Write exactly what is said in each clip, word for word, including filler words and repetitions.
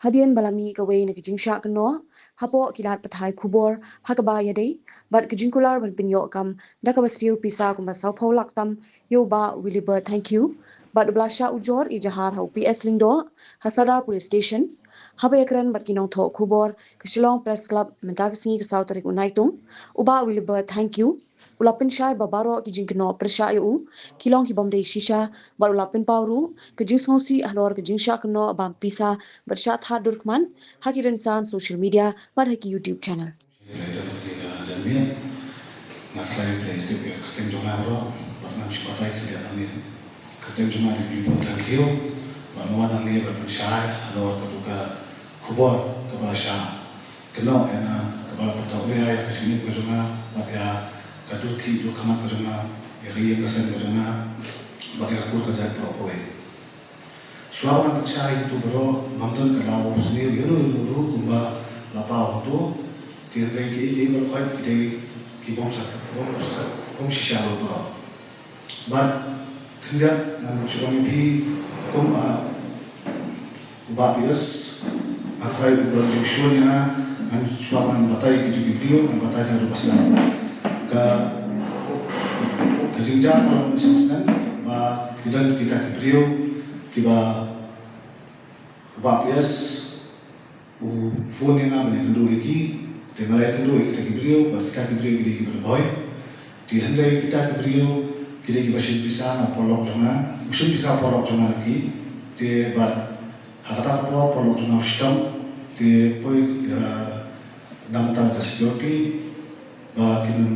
Hadien ba la mih kawei na ka jingshah kynnoh hapoh ki lad pathai khubor ha kaba ïadei bad ka jingkular ban pynïoh kam da kaba siew pisa kumba sawphew lak tam ïa u Bah Willibert Thangkhiew bad u ba la shah ujor ijahar ha u P S Lyngdoh ha Sadar Police Station, haba ïakren bad ki nongthoh khubor ka Shillong Press Club mynta ka sngi ka saw tarik u Naitung, u Bah Willibert Thangkhiew u la pynshai ba baroh ki jingkynnoh pyrshah ïa u ki long ki bym dei shisha bad u la pynpaw ruh ka jingsngewsih halor ka jingshah kynnoh bam pisa bad shah thad dur khmat ha ki rynsan social media bad ha ki YouTube channel. Nga tharai phi la tip ïa ka kyrteng jong nga baroh bad ngam shu batai khyndiat hangne. Ka kyrteng jong nga dei Willibert Thangkhiew bad nga wan hangne ban pynshai halor katu ka khubor kaba la shah kynnoh ïa nga, kaba la pyrta ïa ka jingim ka jong nga bad ïa ka dur khlieh dur khmat ka jong nga, ïa ka ïing ka sem ka jong nga bad ïa ka kur ka jait baroh kawei. Shuwa ban pynshai ïa kito baroh ngam don ka daw ban sniew ïano ïano ruh kumba la paw hangto. Te hynrei kiei kiei baroh ki dei ki bym sa, bym sa, bym shisha baroh. Bad khyndiat ngan shu ong ïa phi kumba u Bah P S, nga tharai u don jingsngew ïa nga, ngan shu wan batai kito ki video, ngan batai naduh ba sdang. Ka, ka jingjia ka long mynshem snem ba ki don kita ki briew kiba u Bah P S u phone ïa nga ban ïakynduh ïa ki, te nga la ïakynduh ïa kita ki briew bad kita ki briew ki dei kiba la bhoi. Te hynrei kita ki briew ki dei kiba shim pisa na paralok jong nga, u shim pisa paralok jong nga na ki. Te bad ha kata ka por paralok jong nga u shitom, te poi, eh, na ka bynta ka security ba kin ym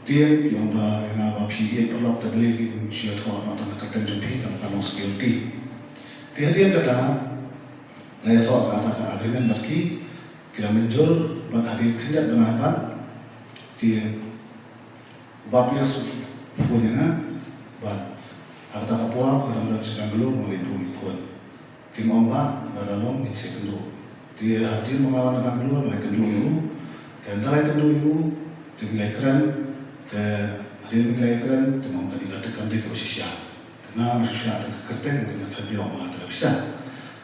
tieng, ki ong ba ïa nga ba phi ïeit paralok, te balei ngin shu ïathoh noh tang ka kyrteng jong phi, tang ka long security. Te hadien kata nga ïathoh kata ka agreement bad ki, ki la mynjur bad hadien khyndiat bnai pat te u Bah P S u phone ïa nga bad ha kata ka por nga dang don sha Bangalore, nga leit buh ïa u phone. Te nga ong, Bah, lada long ngin sa ïakynduh. Te hadien ba nga wan na Bangalore nga la ïakynduh ïa u. Te ynda la ïakynduh ïa u te ngi la ïakren. Te hadien ba ngi la ïakren te nga ong kane ka dei, kam dei kaba shisha. Te nga nga shu shah tang ka kyrteng, nga khlem ïoh ma tang ka pisa.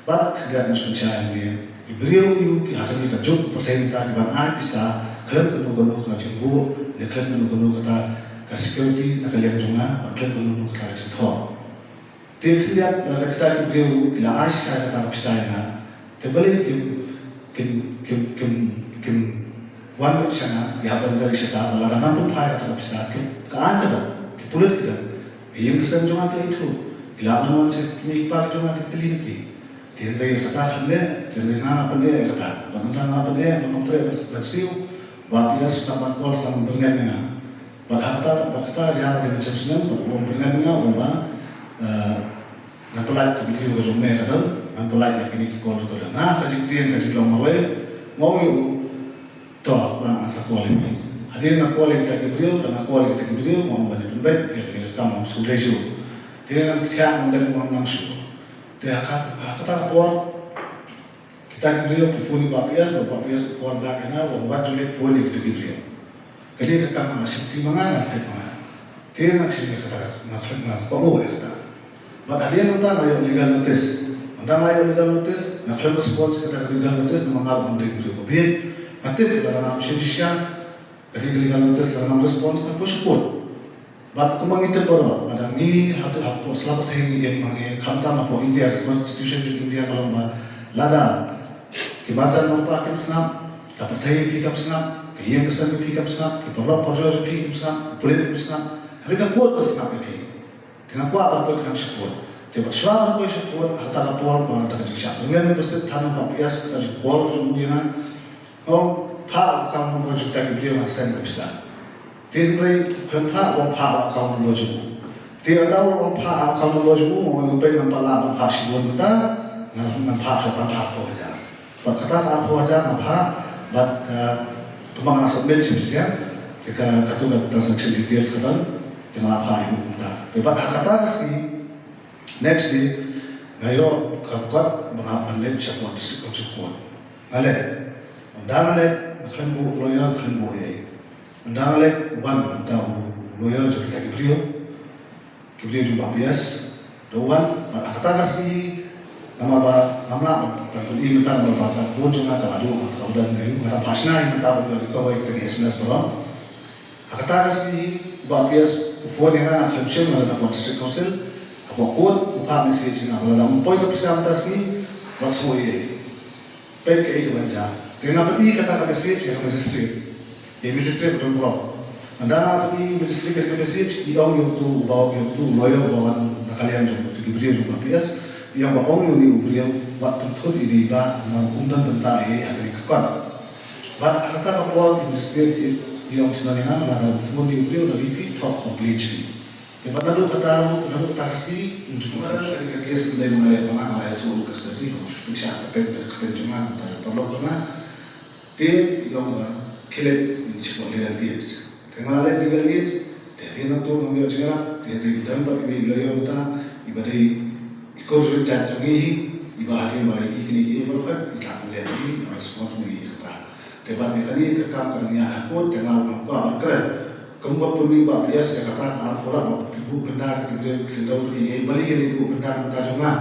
Bad khyndiat nga shu pynshai hangne, ki briew ïa u ki ha kane ka juk pyrthei mynta ki ban ai pisa khlem kano kano ka jingbuh ne khlem kano kano kata ka security na ka liang jong nga bad khlem kano kano kata ka jingthoh. Te khyndiat lada kita ki briew ki la ai shisha kata ka pisa ïa nga, te balei kim, kim, kim, kim, kim wan beit sha nga ïa ban ïa shata, ba lada ngam pynphai kata ka pisa, ki, ka aiñ ka don, ki pulit ki don, ïa ka ïing ka sem jong nga ki la ithuh, ki la wan wan sha ki kmie ki kpa ki jong nga ki kylli na ki. Te hynrei kata kam leh, te hynrei nga nga pyneh ïa kata, bad ynda nga pyneh, nga ym treh ban siew, ba ki ïa shu tang ban call, shu tang ban byrngem ïa nga. Bad ha kata, bad kata ka jia ka dei mynshem snem, bad u ong byrngem ïa nga, u ong ba, eh, ngan pyllait ka video ka jong me ka dang, ngan pyllait ïa kine ki call recorder. Nga ka jingtieng ka jinglong marwei, nga ong ïa u, to, ba ngan sa call ïa phi. Hadien nga call ïa kita ki briew, da nga call ïa kita ki briew, nga ong ban ïa pynbeit, ïa kine ki kam, ong shu leit shuh. Te ngan kthiah, ngan beit, ngan nang shuh. Te ha ka, ha kata ka por, kita ki briew ki phone ïa u Bah P S, bad u Bah P S u call back ïa nga, u ong wat ju leit phone ïa kita ki briew. Kane ka kam nga shim kti ma nga, nga tip ma nga. Te nga shim ïa kata, nga khlem, nga kohnguh ïa kata. Bad hadien nangta nga ïoh legal notice. Nangta nga ïoh legal notice, nga khlem response ïa kata ka legal notice, namar nga ruh ngam dei u briew ba bieit. Nga tip lada ngam shim shisha kane ka legal notice, lada ngam response, ngan poi sha court. Bad kumba ngi tip baroh, lada ngi haduh hapoh sla pyrthei ngi ïeng ma ngi, khamtam hapoh India, ka constitution jong India ka long ba lada ki marjan marpa kim sngap, ka pyrthei jong phi kam sngap, ka ïing ka sem jong phi kam sngap, ki paralok parajor jong phi kim sngap, ki pulit kim sngap, hynrei ka court ka sngap ïa phi. Te nga kwah ban poi khnang sha court. Te bad shuwa ban poi sha court, ha kata ka por ba kata ka jingshah byrngem ba sdang than u Bah P S, kata ka jingcall jong u ïa nga. Ong, phah account number jong kita ki briew ngan send ka pisa. Te hynrei u khlem phah, u ong phah account number jong u. Te ynda u ong phah account number jong u, u ong u pei ngan phah, lah ban phah shibun mynta, ngan, ngan phah sha tang arphew hajar. Bad kata ka arphew hajar nga phah, bad ka, kumba nga submit sha pisa, te ka, katu ka transaction details ka dang, te nga phah ïa u mynta. Te bad ha kata ka sngi, next day, nga ïoh ka kot ba nga ban leit sha court, District Council Court. Nga leit. Ynda nga leit, nga khlem buh lawyer, khlem buh ei. Ynda nga leit, u wan uta u lawyer jong kita ki briew, ki briew jong u Bah P S. Wan, ha kata ka sngi, namar ba ngam lah ban pyni mynta namar ba ka phone jong nga ka la duh, ka la duh, nga dang phah shna ïa mynta ban ïoh recover ïa kata ka S M S baroh. Ha kata ka sngi, u Bah P S u phone ïa nga, nga khlem shim, nga la dang hapoh District Council, hapoh court, u phah message ïa nga, ba lada ym poi ka pisa mynta ka sngi, wat sngew ei ei. Peit kaei kaban jia. Te nga pyni kata ka message ïa ka magistrate. Ïa magistrate ba don prop. Ynda nga pyni magistrate ïa ka message, i ong ïa uto u ba, ïa uto u lawyer uba wan na ka liang jong uto ki briew jong u Bah P S. I ong ba ong ïa une u briew, wat pynthut ïa une i bah, namar um don bynta ei ei ha kane ka kot. Bad ha kata ka por i magistrate i ong shuh ïa nga, lada u phone ïa u briew, la ïa phi thok complain sha ngi. Te bad naduh kata, naduh kata ka sngi, un jubor ka case, ka dei ma nga leh ba nga la ïathuh ïa ka custody, ka pynshah ka pep, ka pep jong nga, ka paralok jong nga. Te ïong ba khie leit shapoh legal aids. Te nga la leit legal aids, te te nangta ngam ïoh jingïarap, te te u don pat iwei i lawyer uta, iba dei i kur jong jait jong ngi hi, iba hadien ba la ïohi kine kiei baroh, i la pynlong ïa ngi, la respond ïa ngi kata. Te bad ïa kane ka kam ka dang ïaid ha court, te nga ruh ngam kwah ban kren. Kumba pynmih Bah P S ïa kata ka arphew lak ba ki buh bynda ki briew ki khyndew ki ïa balei ki buh bynda na bynta jong nga.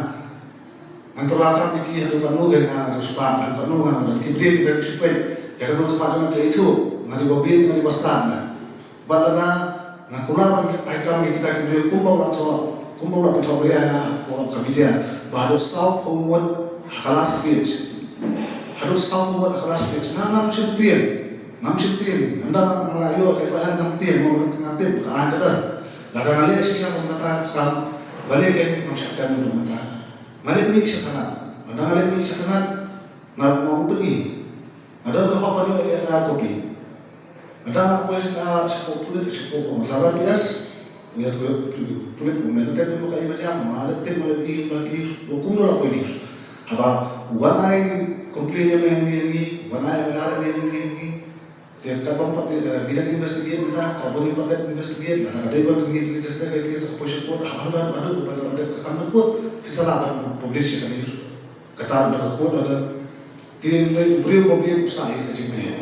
Ngan tyrwa kam ïa ki haduh katno, nga nga ruh spah haduh katno, nga nga ki briew ki dang shu peit ïa ka dur khmat jong nga, te ithuh nga dei ba bieit, nga dei ba stad nga. Bad lada nga kular ban ai kam ïa kita ki briew kumba u la thoh, kumba u la pynthok ria ïa nga hapoh ka media ba haduh sawphew ngut ha ka last page. Haduh sawphew ngut ha ka last page. Nga ngam shym tieng. Ngam shym tieng. Ynda nga la ïoh F I R ngam tieng, ngam, ngam tip ka aiñ ka der. Lada nga leh shisha kum kata ka kam, balei kein ngam shah tieng kum kata. Nga leit mih sha thanat. Ynda nga leit mih sha thanat, nga, nga u pyni. Nga don ka hok ban ïoh F I R copy. Ynda nga poi sha ka, shapoh pulit, shapoh u Bah P S, nga ïathuh ïa u pulit, u myn tip ïa ka, ïa ka jam, nga la tip, nga la ïohi ba kine, u kumno la poi ne. Haba u wan ai complain ïa me hangne hangne, u wan ai F I R ïa me hangne hangne. Te katba pat, eh, ngi dang investigate mynta, katba ngi pat dep investigate, lada ka dei ba ngi register ka case, ka poi sha court, haba haduh, haduh ban dep ka kam na court, phin sa lah ban publish ïa kane. Kata ruh da ka court order. Te ngi u briew ba bieit u sah ïa ka jingbieit.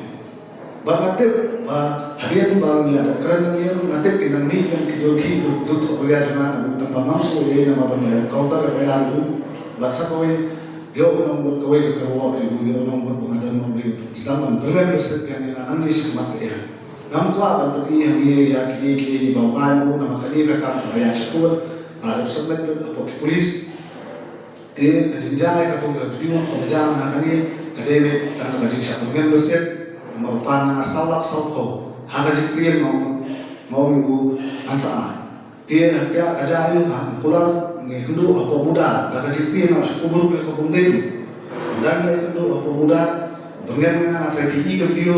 Bad nga tip ba hadien ba ngi la dep kren nang ïa ruh, nga tip kin nang mih ïa ki dur khih dur, dur thoh ria jong nga, tang ba ngam sngewthuh ïa namar ba ngi la dep counter F I R ïa u. Bad sa kawei, ïoh u nongbud kawei ka kyrwoh ïa u, ïoh u nongbud ba nga don ma u, sdang ban byrngem bysep ïa nga nangne sha khmat ka ïa. Ngam kwah ban pyni hangne ïa kiei kiei ba u ai ma u, namar kane ka kam ka la ïaid sha court, ka la dep submit lut hapoh ki police. Te ka jingjia ïa kato ka video kaba jia na kane ka dei beit tang da ka jingshah byrngem bysep namar u pan na nga saw lak sawphew ha ka jingtieng, ma u, ma u, ngan sa ai. Te ha ka jia ïa u, ha, kular ngi kynduh hapoh muda da ka jingtieng, nga shu kubur ïa ka bym dei ruh. Ynda ngi kynduh hapoh muda, byrngem ïa nga, nga tharai phi i ka video,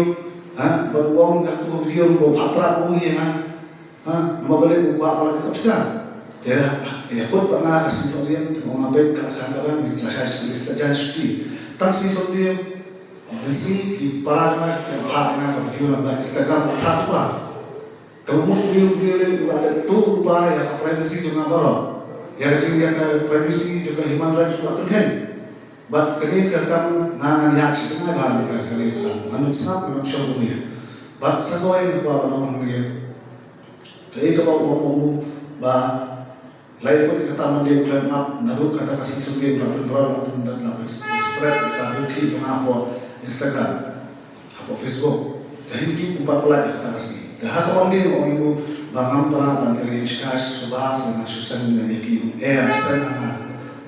ha, bad u ong ïa kato ka video ruh ba u phah trap ïa nga. Ha, namar balei u kwah palat ïa ka pisa. Te ïa kut pat nga ka sngi Sohdieng, te nga ong nga beit ka la khang ka bang, ngin sa shai sa jan shuti. Tang sngi Sohdieng, mynsngi ki para jong nga ki phah ïa nga ka video na Instagram, ka thad lypa. Kaba mut u briew, u briew lei u la dep tuh lypa ïa ka privacy jong nga baroh. Ïa ka jing, ïa ka privacy jong ka human rights u la pynkheiñ. Bad kane ka kam nga ngan ïaid sha jngai bha ïa kane ka kam. Ngan ym sap, ngan ym shong kumne. Bad sa kawei nga kwah ban ong hangne. Kaei kaba u ong u ba la ïakut ïa kata Monday u khlem ap, naduh kata ka sngi Sunday u la pynbor, la pyn, la pynspread ïa ka dur khih jong nga hapoh Instagram, hapoh Facebook. Te ha YouTube um pat pynlait ïa kata ka sngi. Te ha ka Monday nga ong ïa u ba ngam pat lah ban arrange cash, shuwa sa ngan shu send ïa ki, u ong em, send ha nga.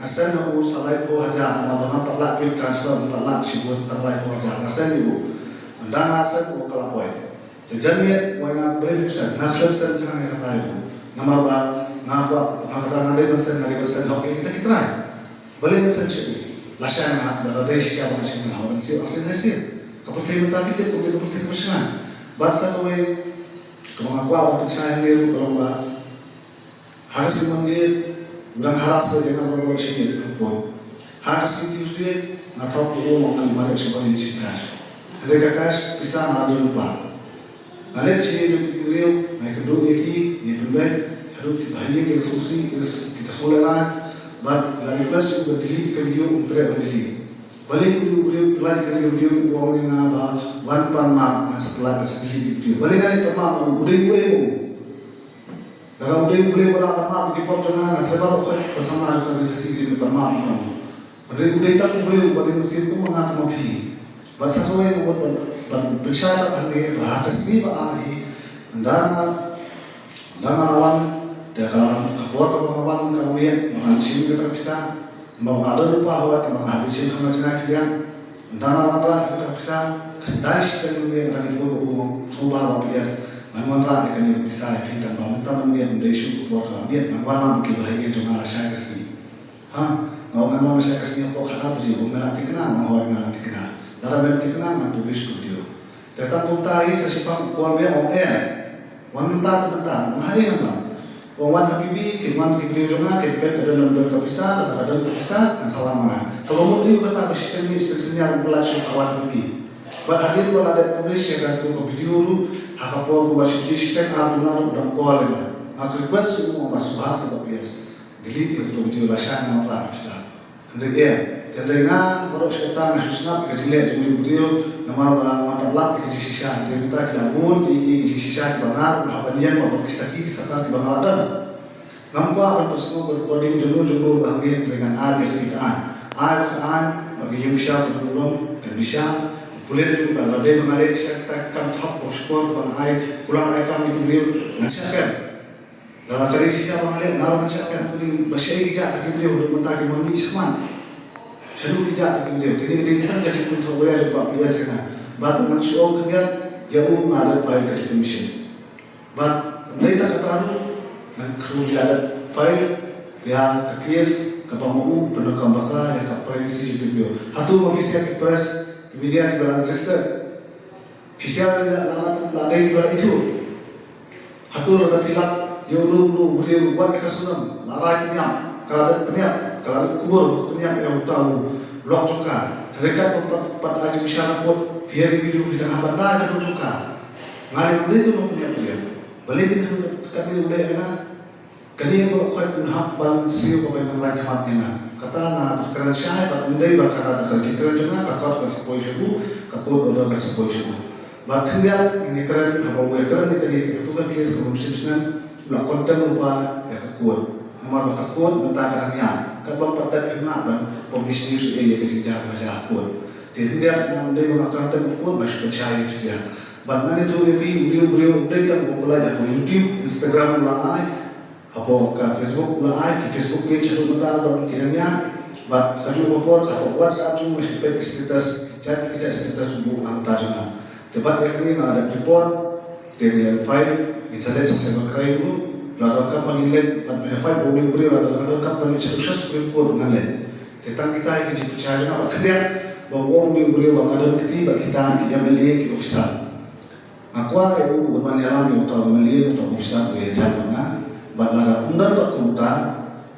Nga send ha u sa laiphew hajar, namar ba ngam pat lah pin transfer, ngam pat lah shibun, tang laiphew hajar. Nga send ïa u. Ynda nga send u ka la poi. Te jan miet, wai nga balei phim send, nga khlem send khnang ïa kata ïa u. Namar ba nga kwah, nga kata nga dei ban send, nga dei ban send hok ïa kita ki trai. Balei ngan send sha u? Lashai nga hap, lada dei shisha ba nga shem nga hap ban siew, siew, siew. Ka pyrthei mynta phi tip kumne ka pyrthei kaba shngaiñ. Bad sa kawei kaba nga kwah ban pynshai hangne ruh ka long ba Ha ka sngi Monday, u dang harass ïa nga baroh baroh shi miet ha phone. Ha ka sngi Tuesday, nga thok ïa u, nga ong ngan mareh sha bor ïa shi cash. Hynrei ka cash, pisa nga la don lypa. Nga leit sha ïing jong ki briew, nga ïakynduh ïa ki, nga pynbeit haduh kiba ha ïing ki la sngewsih, ki la sngewlehrain. Bad nga request ïa u ban delete ïa ka video, um treh ban delete. Balei u briew u like ïa ka video, u ong ïa nga ba wan pan map, ngan sa like, ngan sa delete ïa ka video. Balei ngan leit pan map, u dei uei u? Nga u dei u briew ba lah ban map ïa ki pop jong nga, nga tharai baroh khoit ban samla jong ka ri Khasi ki dei ban map ïa u. Hynrei u dei tang u briew ba dei mynsiem kum ma nga kum ma phi. Bad sa kawei nga mut ban, ban pynshai pat hangne ba ha ka sngi ba ar hi, ynda nga, ynda nga la wan, te ka la, ka por kaba nga wan ka la miet ba ngan shim kata ka pisa. Namar nga don u pa hooid, te nga hap ban shim kham na jngai khyndiat. Ynda nga wanrah ïa kata ka pisa, khyndai shiteng mynmiet nga dang ïathuh ba u sngewbha ba P S, ngan wanrah ïa kane ka pisa ïa phi tang ba mynta mynmiet ym dei shuh, ka por ka la miet, ngan wan lang bad kiba ha ïing jong nga lashai ka sngi. Ha, nga ong ngan wan lashai ka sngi hapoh khatar baje, ong me la thikna, nga ong hooid nga la thikna. Lada mem thikna ngan publish ka video. Te tang kumta hi sa shiphang u call biang, ong eh. Wan mynta te mynta, ong haei ngan wan. Ong wan ha P B, kin wan ki briew jong nga, kin peit ka don, don ka pisa, lada ka don ka pisa, ngan sa wan ma nga. Kaba mut aïu kata ba shiteng miet shiteng synñiar u pyllait shuh ka wan ha P B. Bad hadien ba la dep publish ïa katu ka video ruh, ha ka por kumba shi baje shiteng ar duna ruh u dang call ïa nga. Nga request shuh, ong ba sngewbha sa ba P S. Delete ïa katu ka video, lashai ngan wanrah ka pisa. Hynrei eh, te hynrei nga baroh shi katta nga shu sngap ïa ka jingleh jong une u briew, namar ba nga pat lap ïa ka jingshisha, hynrei mynta ki la bun ki, ki, ki jingshisha kiba nga ruh nga hap ban ïeng bad ki sakhi ki sakar kiba nga la don. Ngam kwah ban pynsngew ka recording jong u jong u ruh hangne, hynrei ngan ai ïa ka kti ka aiñ. Ai ba ka aiñ, ba ka ïing bishar ka don burom, kan bishar, u pulit ruh lada dei ba nga leh shisha kita ki kam thok bad shukor ba nga ai, kular ai kam ïa ki briew, ngan shah kem. Lada ka dei shisha ba nga leh, nga ruh ngan shah kem, kine ba shaei ki jait ki briew haduh mynta kim wan mih shakhmat. Shaduh ki jait ki briew, kine ki dei tang ka jingpynthok wei jong u Bah P S ïa nga. Bad ngan shu ong khyndiat ïa u, nga la dep file ka defamation. Bad ym dei tang kata ruh, ngan kyrkhu ïa la dep file ïa ka case kaba ma u pyndonkam bakla ïa ka privacy jong ki briew. Hato ma phi sha ki press, ki media kiba la register? Phi sha la, la, la, la dei ba la ithuh. Hato lada phi lap ïa uno uno u briew wat ïa ka snem, la rai pynïap, ka la dep pynïap, ka la dep kubur, pynïap ïa uta u lok jong ka. Hynrei katba pat, pat ai jingbishar ha court, phi ïa ri video phi tang hap ban da ïa ka dur jong ka. Nga dei ban dei tu nongpynïap briew. Balei kin hap katne u leh ïa nga? Kane ba la khoit un hap ban siew ba ban wan lait khmat ïa nga. Kata nga kren shai bad ym dei ba kata da ka jingkren jong nga, ka kot kan sa poi sha u, ka court order kan sa poi sha u. Bad khyndiat ngi kren haba u ïakren ïa kane, ïa katu ka case kaba mynshem snem, u la condemn lypa ïa ka court. Namar ba ka court mynta ka dang ïaid, katba ym pat dep, phim lah ban publish news ïa ka jingjia kaba jia ha court. Te khyndiat nga ym dei ba nga contempt of court, nga shu pynshai ïa phi sha. Bad ngan ïathuh ïa phi, u briew, u briew ym dei tang ba u la ïaid ha YouTube, Instagram u la ai, hapoh ka Facebook u la ai, ki Facebook page haduh mynta ruh ki dang ïaid. Bad kajuh ka por ka hapoh WhatsApp jong u nga shu peit ki status, ki jait ki jait status u buh na ka bynta jong nga. Te bad ïa kane nga la dep report, te ngi la file, ngin sa leit sha cyber crime ruh, la donkam ba ngin leit, bad ban ïa fight ba une u briew, la donkam ba ngin leit sha Supreme Court ngan leit. Te tang kita hi ki jingpynshai jong nga, bad khyndiat ba u ong une u briew ba nga don kti bad kita ki M L A, ki officer. Nga kwah ïa u ban wan ïalam ïa uta u M L A, uta u officer uba ïaid bad nga. Bad lada um don pat kum uta,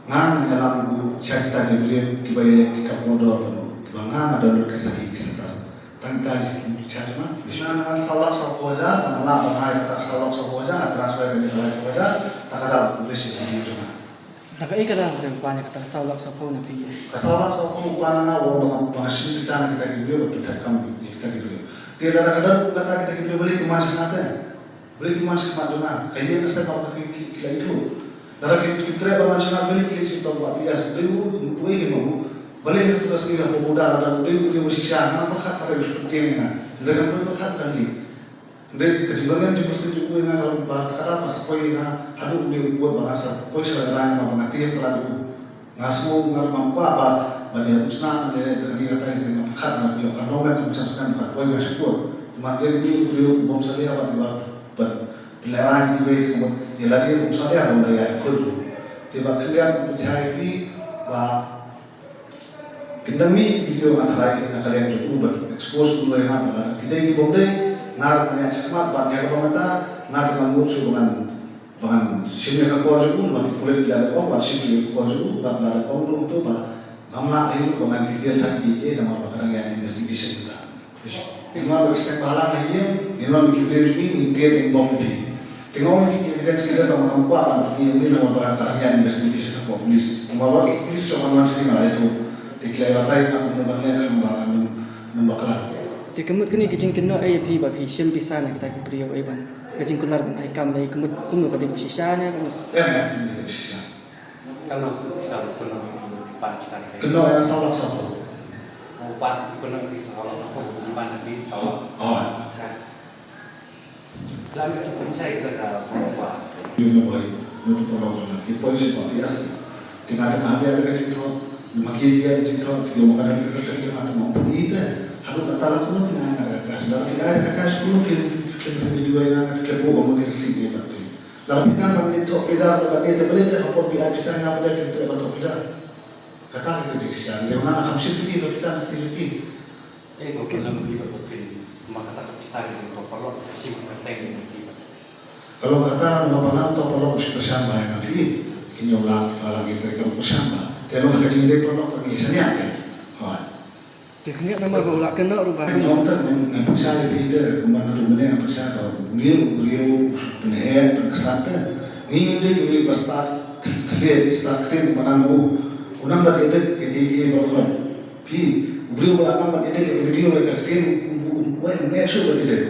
nga ngan ïalam ïa u sha kita ki briew kiba ïaleh ki kap kordor bad u, kiba nga nga don ruh ki sakhi ki sakar. Tang kita hi ki jingpynshai jong nga. Nga, nga saw lak sawphew hajar, nga lah ban ai kata ka saw lak sawphew hajar, nga transfer kane ka laiphew hajar, ta ka dei ka publish ïa ka video jong nga. Da kaei ka daw ba phi kwah ïa kata ka saw lak sawphew na phi? Ka saw lak sawphew u pan nga u ong ba nga, ba nga shim pisa na kita ki briew bad pynthep kam ïa kita ki briew. Te lada ka don kata kita ki briew, balei kim wan sha nga te? Balei kim wan sha khmat jong nga? Ka ïing ka sem ba ki, ki, ki la ithuh. Lada ki, ki treh ban wan sha nga, balei ki leit sha uta u Bah P S? Dei u, uwei dei ma u. Balei ha katu ka sngi hapoh border lada u dei u briew ba shisha, nga pyrkhat tharai u shu pyntieng ïa nga. Lada kam pyrkhat kan leit. Hynrei ka jingdonkam jingpyrsad jong u ïa nga ka long ba kata ka sa poi ïa nga haduh une u court ba ngan sa poi sha lehrain namar ba nga tieng palat ïa u. Nga sngew nga ruh ngam kwah ba ban ïa umsnam ne da kane kata, ïa nga pyrkhat nga ïoh ka nongmem ka mynsiem snem ka poi nga sha court. Te ma dei une u briew u bym salia bad ïa ba ban pynlehrain ïa kiwei, te ka mut ïa lade ruh um salia ba ym da ïa court ruh. Te ba khyndiat ba jia ïa phi ba Kin dang mih ki video nga tharai na ka liang jong u ban expose kumno ïa nga, ba lada ki dei ki bym dei, nga ruh ngan ïaid shakhmat. Bad ïa kaba mynta nga te ngam mut shuh ba ngan, ba ngan shim ïa ka call jong u, namar ki pulit ki la dep ong ban shim ïa ka call jong u, bad la dep ong ruh to ba ngam lah aïu ba ngan detail than ïa ki, namar ba ka dang ïaid investigation mynta. Te nga ba ki seng bhalang ha ïing, ngin wan ki briew jong ngi, ngin tied, ngin bom ïa phi. Te nga ong ïa ki evidence ki don, ba ngam kwah ban pyni ïa ngi, namar ba ka dang ïaid investigation hapoh police. Kumba wat ki police shu wan wan sha ngi, nga la ïathuh. Te ki la ïa batai ïa nga kumno ban leh, khnang ba ngam, ngam bakla. Te ka mut kane ka jingkynnoh ïa phi ba phi shim pisa na kita ki briew, eh, ban, ka jingkular ban ai kam, eh, ka mut kumno, ka dei kaba shisha ne ka mut? Em, em, ka dei kaba shisha. Ka long pisa, ka long pisa. Kynnoh ïa saw lak saw. Oh, pan, kynnoh pisa saw lak saw, pan pisa saw lak. Oh. Sa. Lam itu pun saya kena berubah. Yung na boy, no to polo ko na. Ki poi si pa pias. Tinga tinga bia ka jingthoh. Ma ki bia ka jingthoh. Ti ma ka dang ka jingthoh ma pun ite. Haduh kata la kuno pina nga ka kas. La pina ka kas kuno pin pin pin di dua nga ka bo ko mo ni si ni pa pin. La pina man ni to pida ko ka ni te bele te hapo bia bisa nga bele pin te ba to pida. Kata ka jingsian. Dia ma kam sip ki ka bisa nga ti ki. Eh, ko pynlong phi ba phin, ma kata ka pisa ka jingthoh paralok, shim ka teng ka phi ba. Ka long kata, ma ba ngan thoh paralok, shi pyrshang ba ïa nga phi, ki ñiew lak, ba lak ki trei ka pyrshang ba. Te long ka jingïadei paralok ba ngi shaniah ke. Hooid. Te khyndiat namar ba u la kynnoh ruh ba. Ngi ong te, ngi pyrshang ïa phi te, kumba nga tu mynne nga pyrshang ka, u briew, u briew, u pynheh, pynksan te. Ngi ong te, u briew ba stad, thlieh, stad ktien, kumba nang u. U nang ba edit, ki, ki, ki, ba khot. Phi, u briew ba la nang ban edit ïa ka video ïa ka ktien, u, u, u, u, u, u, shu ban edit.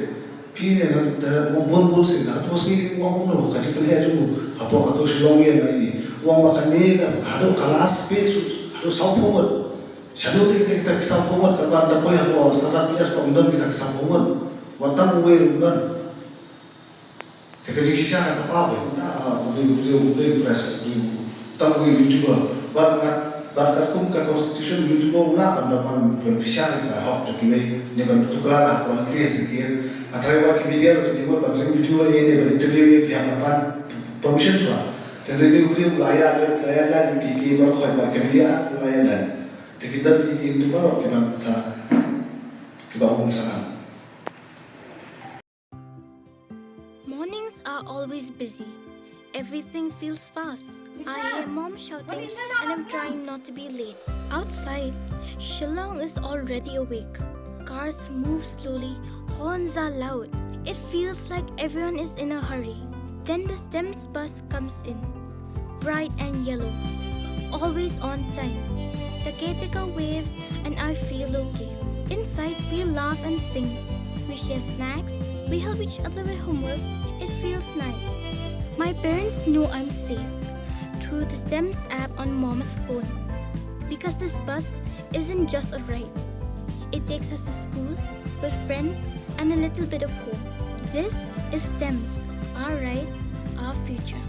Phi ne, te, u bun bun sien, ha, to sngi u ong kumno, ka jingpynheh jong u, hapoh kato Shillong ïa ngi. U ong ba kane ka, haduh ka last page, haduh sawphew ngut. Shaduh te, te, te, sawphew ngut, kaba da poi hapoh, sa da poi, sa ong don kita sawphew ngut. Wat tang uwei ruh don. Te ka jingshisha kan sa pab, eh, mynta, ah, u dei, u dei, u dei press, u dei tang u dei YouTuber. Bad nga, bad katkum ka constitution YouTuber u lah ban, ban, ban, ban pynbishar ïa ka hok jong kiwei, ne ban tuklar ha quality ha shisien. Nga tharai wat ki media ruh ki mut ban ring video ïa ne ban interview ïa ki hap ban pan permission shuwa. Te ring video u la ïa, la ïa, la ïa ki, ki baroh khoit bad ki media u la ïa la. Te ki don ki, ki YouTuber ruh ki ban sa, ki ba um sa. Mornings are always busy. Everything feels fast. I hear mom shouting and I'm trying not to be late. Outside, Shillong is already awake. Cars move slowly, horns are loud. It feels like everyone is in a hurry. Then the STEMS bus comes in. Bright and yellow, always on time. The caretaker waves and I feel okay. Inside, we laugh and sing. We share snacks, we help each other with homework. It feels nice. My parents know I'm safe through the STEMS app on mom's phone. Because this bus isn't just a ride, it takes us to school, with friends, and a little bit of home. This is STEMS, our ride, our future.